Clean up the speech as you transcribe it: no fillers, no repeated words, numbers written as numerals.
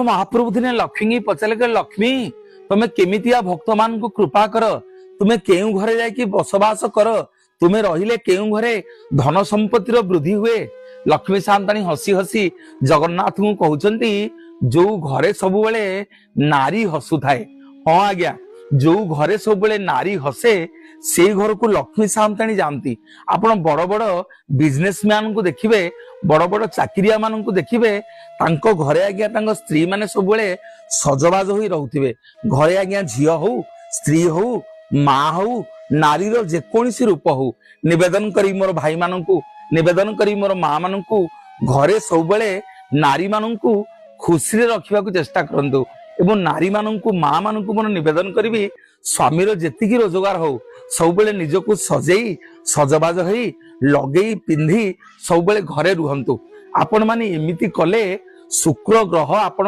ମହାପ୍ରଭୁ ଦିନେ ଲକ୍ଷ୍ମୀ ପଚାରିଲେ କି, ଲକ୍ଷ୍ମୀ, ତମେ କେମିତିଆ ଭକ୍ତମାନଙ୍କୁ କୃପା କର? ତୁମେ କେଉଁ ଘରେ ଯାଇକି ବସବାସ କର? ତୁମେ ରହିଲେ କେଉଁ ଘରେ ଧନ ସମ୍ପତ୍ତିର ବୃଦ୍ଧି ହୁଏ? ଲକ୍ଷ୍ମୀ ସାନ୍ତାଣୀ ହସି ହସି ଜଗନ୍ନାଥଙ୍କୁ କହୁଛନ୍ତି, ଯୋଉ ଘରେ ସବୁବେଳେ ନାରୀ ହସୁଥାଏ। ହଁ ଆଜ୍ଞା, ଯୋଉ ଘରେ ସବୁବେଳେ ନାରୀ ହସେ, ସେଇ ଘରକୁ ଲକ୍ଷ୍ମୀ ସାନ୍ତାଣୀ ଯାଆନ୍ତି। ଆପଣ ବଡ ବଡ ବିଜନେସମ୍ୟାନଙ୍କୁ ଦେଖିବେ, ବଡ ବଡ ଚାକିରିଆ ମାନଙ୍କୁ ଦେଖିବେ, ତାଙ୍କ ଘରେ ଆଜ୍ଞା ତାଙ୍କ ସ୍ତ୍ରୀ ମାନେ ସବୁବେଳେ ସଜବାଜ ହୋଇ ରହୁଥିବେ। ଘରେ ଆଜ୍ଞା ଝିଅ ହଉ, ସ୍ତ୍ରୀ ହଉ, ମା ହଉ, ନାରୀର ଯେକୌଣସି ରୂପ ହଉ, ନିବେଦନ କରି ମୋର ଭାଇମାନଙ୍କୁ, ନିବେଦନ କରି ମୋର ମା ମାନଙ୍କୁ, ଘରେ ସବୁବେଳେ ନାରୀ ମାନଙ୍କୁ ଖୁସିରେ ରଖିବାକୁ ଚେଷ୍ଟା କରନ୍ତୁ। ଏବଂ ନାରୀ ମାନଙ୍କୁ, ମା ମାନଙ୍କୁ ମୋର ନିବେଦନ କରିବି, ସ୍ୱାମୀର ଯେତିକି ରୋଜଗାର ହଉ, ସବୁବେଳେ ନିଜକୁ ସଜେଇ ସଜବାଜ ହେଇ, ଲଗେଇ ପିନ୍ଧି ସବୁବେଳେ ଘରେ ରୁହନ୍ତୁ। ଆପଣମାନେ ଏମିତି କଲେ ଶୁକ୍ର ଗ୍ରହ ଆପଣ